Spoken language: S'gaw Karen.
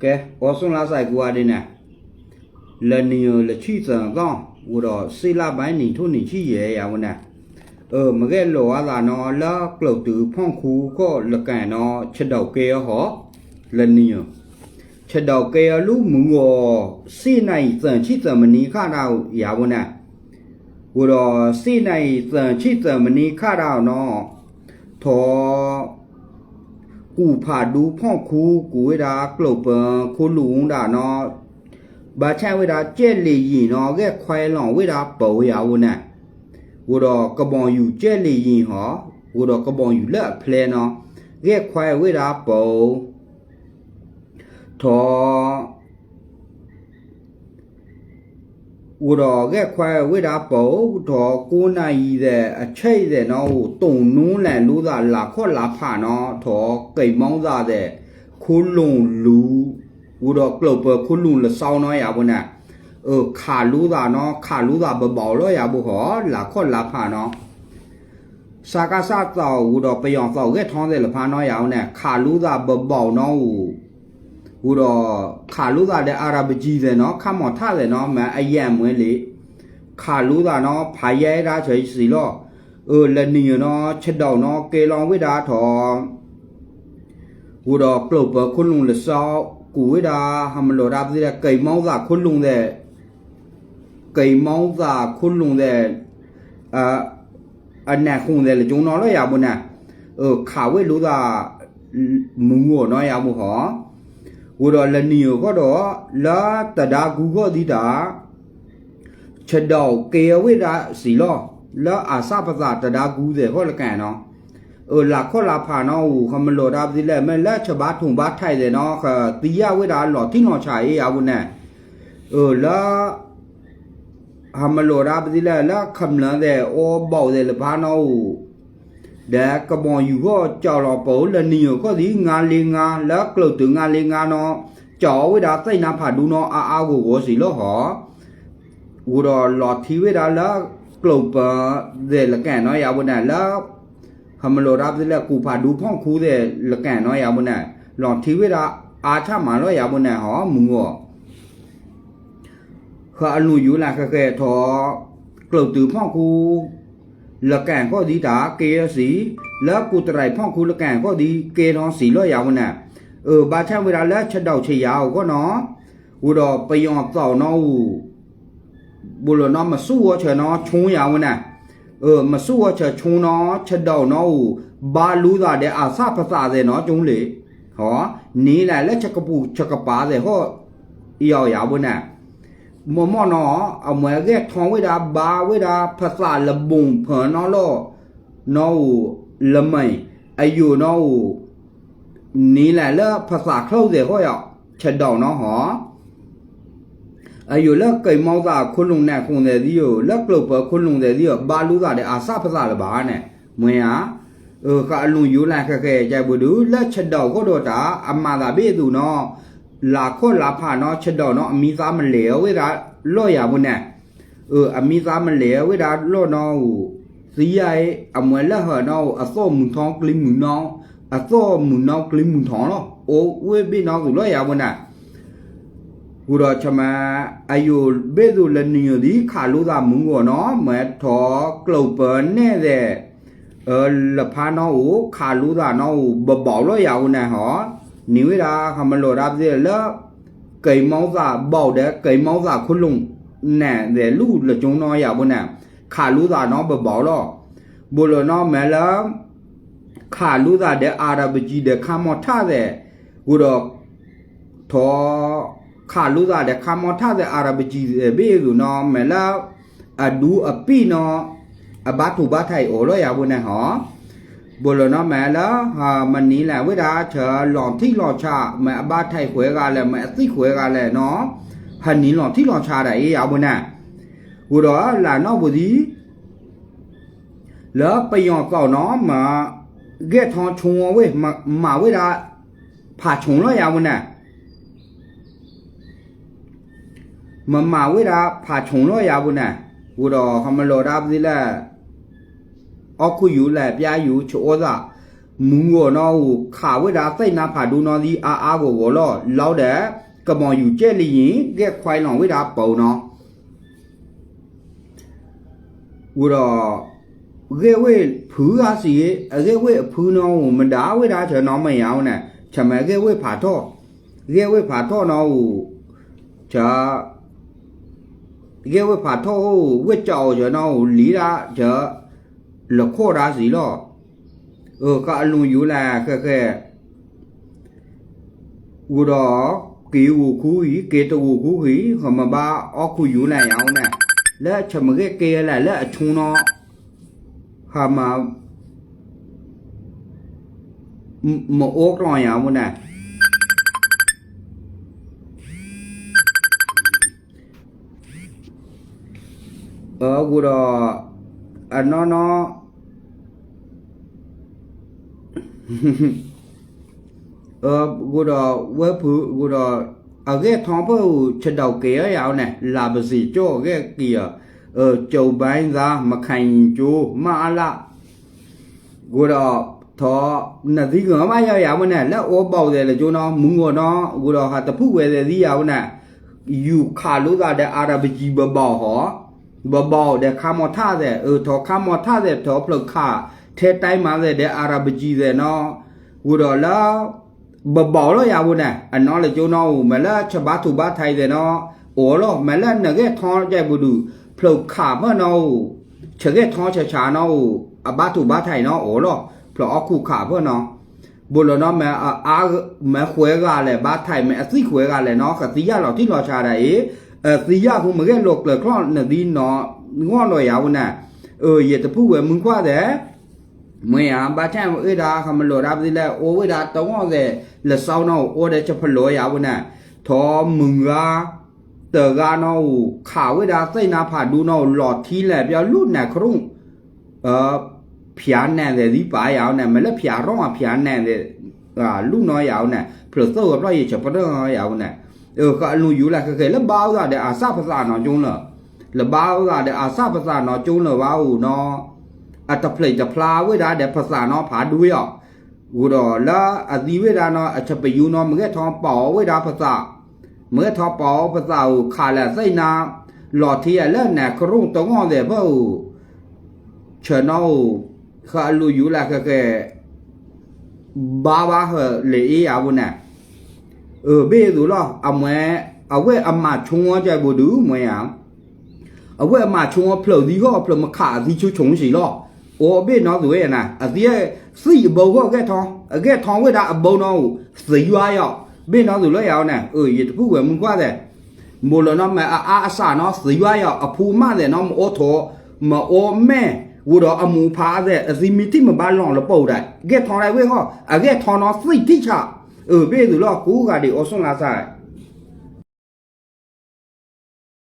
ကဲ, အိၣ်ဆူၣ်လါစဲးကွၢ်ဒ်န့ၣ်, လၢနံၣ်ယိၤလၢဆံသၢသီ, အိၣ်ဒီးစ့လါဘၣ်နံၣ်ထူၣ်နံၣ်ဆံယဲၢ်ယၤဝဲန့ၣ်, မ့ၢ်ဂဲၤလိာ်အသးနီၤလၢကျိာ်တုၤဖီၣ်ခူကီၢ်လကဲနီၤ ဆဒိးကဲအီၤဟီ, လၢနံၣ်ယိၤ, ဆဒိးကဲအီၤလၢမုၢ်ဂီၤ စ့နံၣ်ယံၤသၢဆံသၢမံးနံးခါဒၣ်ယၤဝဲန့ၣ်, အိၣ်ဒီးစ့နံၣ်ယံၤသၢဆံသၢမံးနံးခါဒၣ်နီၤ, ထီၣ် ကူၣ်ဖးဒူဖီၣ်ခူ ကူၣ်ဝဲဒၣ်ကျိာ်ပၢၤခိၣ်လူၢ်ဒၣ်နီၤ, ဘၣ်ဆၣ်ဝဲဒၣ်ကၠဲၣ်လ့ၣ်ယံၤနီၤ ဂဲၢ်ခွဲလီၤဝဲဒၣ်ပီၤယၤဝဲန့ၣ်, အိၣ်ဒီးကဘီယူၤကၠဲၣ်လ့ၣ်ယံၤဟီ, အိၣ်ဒီးကဘီယူၤလၢအဖျဲနီၤ, ဂဲၢ်ခွဲဝဲဒၣ်ပီၤ ထီၣ် အိၣ်ဒီးဂဲၢ်ခွဲဝဲဒၣ်ပီၤ ထီၣ်ကိးနၣ်ယံၤသဲး အဆဲးယံၤသဲးနီၤ အိၣ်တိၢ်နူလဲၣ်လိသးလၤခီၣ်လၤဖးနီၤ ထီၣ်ကံးမီသးသဲး ခိၣ်လူၢ်လူၤ အိၣ်ဒီးကျိာ်ပၢၤခိၣ်လူၢ်လၢစီနီၤယၤပူၤန့ၣ်, ခးလိသးနီၤ ခးလိသးဘဘီၣ်လီၤယၤပူၤဟီ လၤခီၣ်လၤဖးနီၤ စကစသီၣ်အိၣ်ဒီးပယီၤသီၣ်ဂဲၤထီသဲးလၢဖးနီၤယၤဝဲန့ၣ် ခးလိသးဘဘီၣ်နီၤအိၣ်, အိၣ်ဒီးခးလိသးဒီး RPG သဲးနီၤ ခးမီၤထၣ်သဲးနီၤ မ့ၢ်အယဲၢ်မွဲလံ, ခးလိသးနီၤ ဖးယဲၢ်ဒၣ်ဆၢယစံးလီၤ, အၢ လၢနံၣ်ယိၤနီၤ ဆဒိးနီၤ ကဲလီၤဝဲဒၣ်ထီၣ် အိၣ်ဒီးကျိာ်ပၢၤခိၣ်လူၢ်လၢစီ ကူၣ်ဝဲဒၣ် ဟးမလိာ်တၢ်ပသ့လၢ ကံးမီသးခိၣ်လူၢ်သဲး ကံးမီသးခိၣ်လူၢ်သဲး အနဲၣ်ဃုာ်သဲးလၢကၠိနီၤလီၤယၤပူၤန့ၣ်, ခးဝဲလိသး မုၢ်ဂီၤနီၤယၤပူၤဟီ, အိၣ်ဒီးလၢနံၣ်ယိၤခီဒီး လၢတဒါကူခီၣ်သံတၢ် ဆဒိးကဲဝဲဒၣ်စံးလီၤ, လၢအစၢ်ပသးတဒါကူသဲးခီၣ်လၢကဲနီၤ, အၢ လၤခီၣ်လၤဖးနီၤအိၣ် ဟးမလိာ်တၢ်ပသ့လၢ မ့ၢ်လၢဆဘါထိၣ်ဘါထဲးသဲးနီၤ ကသံယၢ်ဝဲဒၣ်လီၤထံလီၤဆးအံၤယၤပူၤန့ၣ်, အၢ လၢ ဟးမလိာ်တၢ်ပသ့လၢ လၢခမျၢၢ်သဲး အိၣ်ဘီၣ်သဲးလၢဖးနီၤအိၣ်, ဒီးကဘီယူၤခီၣ်ကၠီလီၤပအိၣ်လၢနံၣ်ယိၤခီၣ်သံ ငါလ့ငါ လၢကျိာ်တုၤငါလ့ငါနီၤ, ကၠီဝဲဒၣ်သ့ၣ်နါဖးဒူနီၤ အါအါဂီၢ်ဂီၢ်စံးလီၤဟီ, အိၣ်ဒီးလီၤထံဝဲဒၣ်လၢကျိာ်ပၢၤသဲးလၢကဲနီၤယၤပူၤန့ၣ် လၢ ဟးမလိာ်တၢ်ပသ့လၢ ကူၣ်ဖးဒူဖီၣ်ခူသဲးလၢကဲနီၤယၤပူၤန့ၣ် လီၤထံဝဲဒၣ်အါဆၣ်မးလီၤယၤပူၤန့ၣ်ဟီ မုၢ်ဂီၤ ဃၢအလူၤယူၤလၢဃဲဃဲထီၣ် ကျိာ်တုၤဖီၣ်ခူ လၢကဲခီၣ်သံတၢ် ကဲစံး လၢကူၣ်တရံးဖီၣ်ခူလၢကဲခီၣ်သံ ကဲထီၣ်စံးလီၤယၤပူၤန့ၣ်, အၢ ဘၣ်ဆၣ်ဝဲဒၣ်လၢဆဒိးဆံးယၤအဂီၢ်နီၤ, အိၣ်ဒီးပယီၤသီၣ်နီၤအိၣ် ဘိလီၤနီၤ မစူၣ်ဝီဆၢနီၤ ဆိယၤဝဲန့ၣ်, အၢ မစူၣ်ဝီဆၢဆိနီၤ ဆဒိးနီၤအိၣ် ဘါလူသးဒီးအစၢ်ပသးသဲးနီၤ ကၠိလံ, ဟီ, နံၤလဲၣ်လၢဆကပူၤဆကပၤသဲးဟီၣ် ယီၤယၤဝဲန့ၣ်, မ့ၢ်မ့ၢ်နီၤ အမွဲဂဲၤထီဝဲဒၣ် ဘါဝဲဒၣ်ဖသးလၢဘိၣ်ဖၢနီၤလီၤ, နီၤအိၣ် လၢမံၤ အယိာ်နီၤအိၣ် နံၤလဲၣ်လၢဖသးချိၣ်သဲးဟီၣ်ယီၤ ဆဒိးနီၤဟီ အယိာ်လၢကံးမီသးခိၣ်လူၢ်နဲၣ်ခိၣ်သဲးသံဧိၤ လၢကျိာ်ပၢၤခိၣ်လူၢ်သဲးသံဧိၤ ဘါလူသးဒီးအစၢ်ပသးလၢၤဘၣ်န့ၣ် မ့ၢ်ဧါ, ဃၢအလူၤယူၤလၢဃဲဃဲကဲပူၤဒုး လၢဆဒိးခိၣ်ဒီးတၢ် အမၤသးဘ့ၣ်အသိးနီၤ, လၤခီၣ်လၤဖးနီၤ ဆဒိးနီၤ အမံၤသးမလဲၤအဝဲဒၣ်လီၤယၤပူၤန့ၣ်, အၢ အမံၤသးမလဲၤအဝဲဒၣ်လီၤနီၤအိၣ်, သံယၤအံၤ အမွဲလၢဟၢနီၤအိၣ် အသီၣ်မုၢ်ထီကျံမုၢ်နီၤ, အသီၣ်မုၢ်နီၤကျံမုၢ်ထီလီၤ အိၣ်ဝဲဘ့ၣ်နီၤသိးလီၤယၤပူၤန့ၣ် အိၣ်ဒီးဆမး အယိာ်ဘ့ၣ်သိးလၢနံၣ်ယိၤသံခးလိသးမုၢ်ဂီၤနီၤ မ့ၢ်ထီၣ်ကျိာ်ပၢၤနဲၣ်သဲး လၢဖးနီၤအိၣ် ခးလိသးနီၤအိၣ် ဘဘီၣ်လီၤယၤပူၤန့ၣ်ဟီ, နံၤဝဲဒၣ် ဟးမလိာ်တၢ်ပသ့လၢ ကံးမီသးဘီၣ်ဒီး ကံးမီသးခိၣ်လူၢ်နဲၣ်သဲးလူၢ်လၢကၠိနီၤယၤပူၤန့ၣ် ခးလိသးနီၤဘဘီၣ်လီၤ, ဘိလၢနီၤမ့ၢ်လၢ ခးလိသးဒီး အၤရၤပကံဒီး ခါမီထၣ်သဲး, အိၣ်ဒီး ထီၣ် ခးလိသးဒီး ခါမီထၣ်သဲး အၤရၤပကံသဲးဘ့ၣ်အသိးနီၤ မ့ၢ်လၢ အဒူအပံၣ်နီၤ အဘါထုးဘါထံးအီၤလီၤယၤပူၤန့ၣ်ဟီ, ဘိလၢနီၤမ့ၢ်လၢ မနံၤလဲၣ်ဝဲဒၣ် ဆၢလီၤထံလီၤဆး မ့ၢ်အဘါထံးဃဲဂၤလဲၣ် မ့ၢ်အသံဃဲဂၤလဲၣ်နီၤ, ဟးနံၤလီၤထံလီၤဆးဒၣ်အံၤယၤပူၤန့ၣ်, အိၣ်ဒီးလၢနီၣ်ပူၤသံ လၢပယီၤသီၣ်နီၤ မ့ၢ်ဂဲၤထီဆိဝဲ မၤဝဲဒၣ် ဖးဆိလီၤယၤပူၤန့ၣ်, မၤဝဲဒၣ်ဖးဆိလီၤယၤပူၤန့ၣ်, အိၣ်ဒီးဟးမလိာ်တၢ်ပသ့လၢ အီၣ်ခူယူၤလဲၣ် ပျၢ်ယူၤ ဆၢအိၣ်သး, မုၢ်ဂီၤနီၣ်ဧိၤ ခးဝဲဒၣ်သ့ၣ်နါဖးဒိၣ်နီၣ်သံအါအါဂီၢ်ဂီၢ်လီၤ. လီၤဒီး ကမီၤယူၤကဲလံယံၤ ဂဲၢ်ခွဲးလီၤဝဲဒၣ်ပူၤနီၣ် ဝံၤဒီး ဂဲၢ်ဝ့ၢ်ဖုဂၤစံး, အဂဲၢ်ဝ့ၢ်အဖုနီၣ်ဧိၤ မဒါဝဲဒၣ်ဆၢနီၣ်မ့ၢ်ယၤဝဲန့ၣ် ဆၢမ့ၢ်ဂဲၢ်ဝ့ၢ်ဖးထီၣ်, ဂဲၢ်ဝ့ၢ်ဖးထီၣ်နီၣ်ဧိၤ ဆၢ ဂဲၢ်ဝ့ၢ်ဖးထီၣ်အိၣ် ဝ့ၢ်ကၠီအိၣ်ဆၢနီၣ်ဧိၤ လံဒၣ်ဆၢ လၢခိၣ်ဒၣ်စံးလီၤ. အၢ ဃၣ်အလူၤယူၤလဲၣ် ဃဲဃဲ ဝံၤဒီး က့ၤဂိၢ်ခူဂံၤ က့ၤတဂိၢ်ခူဂံၤ ဃမၤဘၣ်အီၣ်ခူယူၤလဲၣ်ယၤဝဲန့ၣ် လၢဆၢမ့ၢ်ဂဲၢ်က့ၤလဲၣ် လၢအဆိနီၣ် ဟးမၤ မအိၣ်ကျီၢ်ယၤဝဲန့ၣ် အၢ ဂိၢ်ဒီး အနီၢ်နီၢ် အၢ ဂိၢ်ဒီး ဝဲၢ်ဖု ဂိၢ်ဒီး အဂဲၢ်ထီၣ်ဖၢၣ်ဧိၤ ဆဒိးက့ၤအီၤယၤဝဲန့ၣ် လၢပစံးကၠိၣ်အဂဲၢ်က့ၤအီၤ အၢ ကၠိဘၣ်သး မခါအံၤကၠိ မၣ်အါလၣ် ဂိၢ်ဒီး ထီၣ် နသံကမၣ်ယၤယၤဝဲန့ၣ် လၢအအိၣ်ဘၣ်သဲးလၢကၠိနီၣ် မုၢ်ဂီၤနီၣ် ဂိၢ်ဒီးဟးတဖုၣ်ဝဲသဲးသံယၤဝဲန့ၣ် ယူၤခးလိာ်သးဒီး အၤရၣ်ပကံ ဘဘီၣ်ဟီ ဘဘီၣ်ဒီးခါမီၤထၣ်သဲး အၢ ထီၣ်ခါမီၤထၣ်သဲး ထီၣ်ဖျၢၣ်ခး ထဲတၢ်မၤသဲးဒီး အၤရၣ်ပကံသဲးနီၣ် ဂိၢ်ဒီးလၢ ဘဘီၣ်လီၤယၤဝဲန့ၣ် အနီၢ်လၢကၠိနီၣ်ဧိၤ မ့ၢ်လၢဆဘါထူၣ်ဘါထံးသဲးနီၣ် အိၣ်လီၤ မ့ၢ်လၢနဂဲၢ်ထီၣ်ကဲဘူးဒုး ဖျၢၣ်ခးဖၢၣ်နီၣ်ဧိၤ ဆဂဲၢ်ထီၣ်ဆဆးနီၣ်ဧိၤ အဘါထူၣ်ဘါထံးနီၣ်အိၣ်လီၤ ဖျၢၣ်အီၣ်ခူၣ်ခးဖၢၣ်နီၣ် ဘူးလီၤနီၣ် မ့ၢ်အါ မ့ၢ်ဃဲၤဂၤလဲၣ် ဘါထံး မ့ၢ်အသံကွဲၤဂၤလဲၣ်နီၣ် ကသံယၣ်လီၤတံၢ်လီၤဆဲးဒၣ်အံၤ အသံယၣ်ဃိမ့ၢ်ဂဲၢ်လိာ်ကျၢၤချီၣ်နသံနီၣ် ဂီၢ်လီၤယၤဝဲန့ၣ် အၢ ယတဖုၣ်ဝဲမုၢ်ခွါသဲး မ့ၢ်ယၤ ဘၣ်ဆၣ်မ့ၢ်ဝဲဒၣ် ကမလိာ်ဒၣ်ပသံလဲၣ် အိၣ်ဝဲဒၣ်တဂီၢ်သဲး လၢစီနီၣ်အိၣ်ဒီး ဆဖလီယၤဝဲန့ၣ် ထီၣ်မုၢ်ဂၤ တဂၤနီၣ်ဧိၤ ခးဝဲဒၣ်သ့ၣ်နါဖးဒိၣ်နီၣ်ဧိၤ လီၤထံလဲၣ် ပျီလူၢ်နဲၣ်ခရူၣ် ဖၠးနဲၣ်သဲးသံပာ်ယၤဝဲန့ၣ် မ့ၢ်လၢဖၠးရီၣ်ဖၠးနဲၣ်သဲး လူၢ်နီၣ်ယၤဝဲန့ၣ် ဖျၢၣ်သၢဂၤဖျီၣ်ယံၤဆၢပရၢၣ်ယၤဝဲန့ၣ် ဃၣ်အလူၤယူၤလဲၣ် ဃဲဃဲ လၢဘါအသးဒီးအစၢ်ပသးနီၣ်ကၠိလၢ လၢဘါအသးဒီးအစၢ်ပသးနီၣ်ကၠိလၢၤဘၣ်ဧိၤနီၣ် အတဖျဲးတဖျါဝဲဒၣ်ဒီးပသးနီၣ်ဖးဒိၣ်အီၤ ဂိၢ်ဒီးလၢအသံဝဲဒၣ်နီၣ် အဆပယူနီၣ် မ့ၢ်ဂဲၢ်ထီၣ်ပာ်အီၤဝဲဒၣ်ပသး မ့ၢ်ဂဲၢ်ထီၣ်ပာ်အီၤပသးဧိၤ ခးလဲၣ်သ့ၣ်နါ လီၤထံလဲၣ်နၣ်ခရူၣ်တဂီၢ်သဲးဖၢၣ်ဧိၤ ဆၢနီၣ်ဧိၤ ဃၣ်အလူၤယူၤလဲၣ်ဃဲဃဲ ဘါဘၣ်ဟၢၣ်လၢအ့ၣ်ယၤဝဲန့ၣ် အၢ ဘ့ၣ်သိးလီၤ အမွဲ အဝဲအမၤဆိကဲဘူးဒုး မွဲဧါ အဝဲအမၤဆိဖျၢၣ်သံဂီၢ် ဖျၢၣ်မခးအသံဆိဆိစံးလီၤ အိၣ်ဘ့ၣ်နီၢ်သူဝဲန့ၣ် အသံသံၣ်အဘီဂီၢ်ဂဲၢ်ထီၣ် အဂဲၢ်ထီၣ်ဝဲဒၣ်အဘီနီၢ်ဧိၤ သံယွၤယီၤ ဘ့ၣ်နီၢ်သူလၢယၤဝဲန့ၣ် အၢ ယတဖုၣ်ဝဲမုၢ်ကွၢ်သဲး မိၢ်လီၤနီၢ်မ့ၢ်အအါအစးနီၢ် သံယွၤယီၤ အဖူမၣ်သဲးနီၢ် မ့ၢ်အိၣ်ထိး မ့ၢ်အိၣ်မဲာ် ဝံၤဒီးအမူးဖးသဲး အသံမံထံၣ်မ့ၢ်ဘၣ်လီၤလၢပှၤဒၣ် ဂဲၢ်ထီၣ်ဒၣ်ဝဲဂီၢ် အဂဲၢ်ထီၣ်နီၢ်သံၣ်ထံၣ်ဆး အၢ ဘ့ၣ်သုးလီၤ ကူဂၤဒံးအိၣ်ဆိၣ်လါစၢ်